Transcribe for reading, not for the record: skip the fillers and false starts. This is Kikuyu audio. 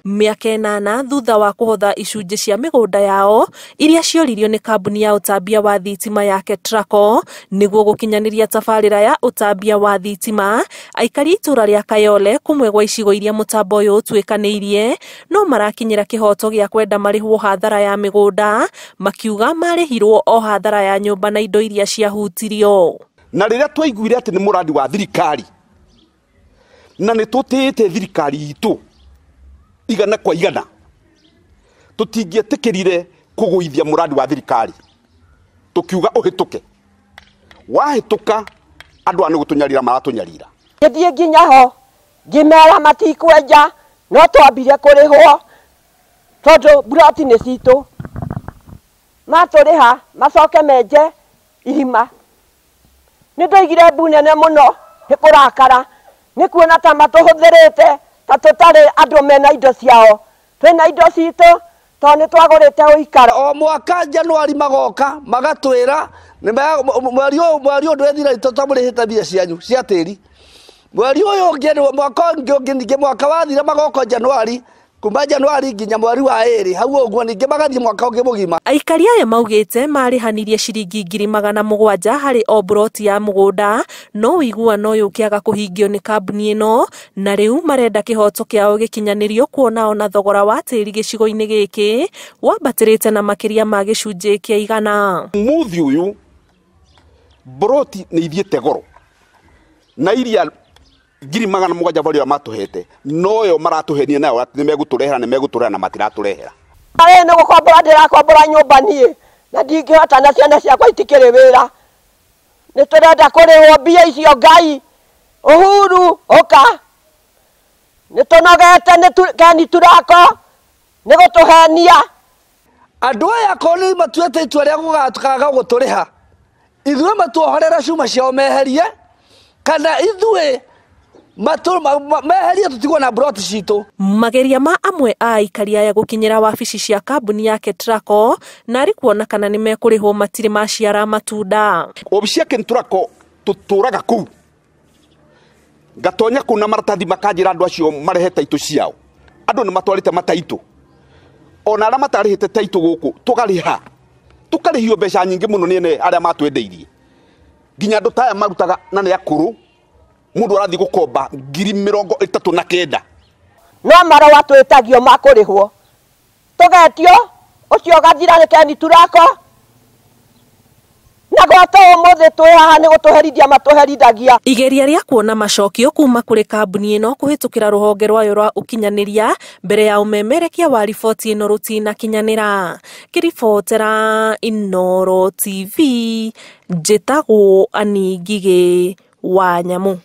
Mĩaka 8 thutha wa kũhotha icunjĩ cia mĩgũnda yao iria cioririo nĩ kambuni ya ũtambia wa thitima ya Ketraco nĩguo gũkinyanĩria tabarĩra ya ũtambia wa thitima, aikari a itũra rĩa Kayole kũmwe gwa icigo iria mũtambo ũyũ ũtuĩkanĩirie no marakinyĩra kĩhoto gĩa kwenda marĩhwo hathara ya mĩgũnda, makiuga marĩhirwo o hathara ya nyũmba na indo iria ciahutirio. Na rĩrĩa twaiguire atĩ nĩ mũradi wa thirikari na nĩ tũtĩĩte thirikari itũ igana kwa igana, tũtingĩetĩkĩrire kũgũithia mũradi wa thirikari, tũkiuga ũhĩtũke. Wahĩtũka andũ aya nĩ gũtũnyarira maratũnyarira. Ngĩthiĩ nginya ho ngĩmera matikwenja no twambire kũrĩhwo tondũ mburoti nĩ citũ, matũrĩha macoke menje irima. Nĩ ndoigire mbu nene mũno nĩ kũrakara nĩ kuona ta matũhũthĩrĩte ta tũtarĩ andũ mena indo ciao, twĩna indo citũ tondũ nĩ twagũrĩte ũikaro. O mwaka Januari magoka magatwĩra mweri ũyũ ndwethira tũtamũrĩhĩte mbia cianyu cia tĩri, mweri ũyũ ũngĩ mwaka ũngĩ ningĩ mwaka wathira magoka Januari, kuma Januari nginya mweri wa 2 hau ũguo ningĩ magathiĩ mwaka ũngĩ mũgima. Aikari aya maugĩte marĩhanirie ciringi 700,000 harĩ o mburoti ya mũgũnda, no ũiguano ũyũ ũkĩaga kũhingio nĩ kambuni ĩno, na rĩu marenda kĩhoto kĩao gĩkinyanĩrio kuona ona thogora wa tĩri gĩcigo-inĩ gĩkĩ wambatĩrĩte na makĩria ma gĩcunjĩ kĩa 100. Mũthĩ ũyũ mburoti nĩ ithiĩte goro na iria 700,000 barĩa matũhete noyo maratũhenia nayo atĩ nĩmegũtũrehera nĩmegũtũrehera na matiratũrehera. Arĩ nĩ gũkombora ndĩrakombora nyũmba niĩ na ndingĩhota na ciana ciakwa itikĩrĩ wĩra, nĩ tũrenda kũrĩhwo mbia icio. Ngai Uhuru ũka, nĩ tũnogete nĩ Keni Turako nĩ gũtũhenia. Andũ aya akorwo nĩ matuĩte itua rĩa gũgakaga gũtũrĩha, ithuĩ matuohorera cuma ciao meherie, kana ithuĩ meherie tũtigwo na mburoti citũ. Mageria ma amwe a aikari aya gũkinyĩra wabici cia kambuni ya Ketraco na arĩ kuona kana nĩ mekũrĩhwo matirĩ maciara matunda. Wabici ya Ketraco tũtũraga kũu, ngatonya kũu na maratathi makanjĩra andũ acio marehe taitũ ciao. Andũ nĩ matwarĩte mataitũ, ona arĩa matarĩhĩte taitũ gũkũ tũkarĩha, tũkarĩhio mbeca nyingĩ mũno nĩ ene arĩa matwendeirie. Nginya andũ ta aya marutaga na nĩ akũrũ, mũndũ arathiĩ gũkomba 39,000. No marũa twĩtagio ma kũrĩhwo tũgetio ũcio ũgathira nĩ Keni Turako, na gwata ũmũthĩ twĩ haha nĩ gũtũherithia matũherithagia. Igeria rĩa kuona macokio kuma kũrĩ kambuni ĩno kũhĩtũkĩra rũhonge rwayo rwa ũkinyanĩria mbere ya ũmemerekia wa riboti ĩno rũtinakinyanĩra. Ngĩribotera Inooro TV, njĩtagwo Annie Ngigĩ wa Nyamu.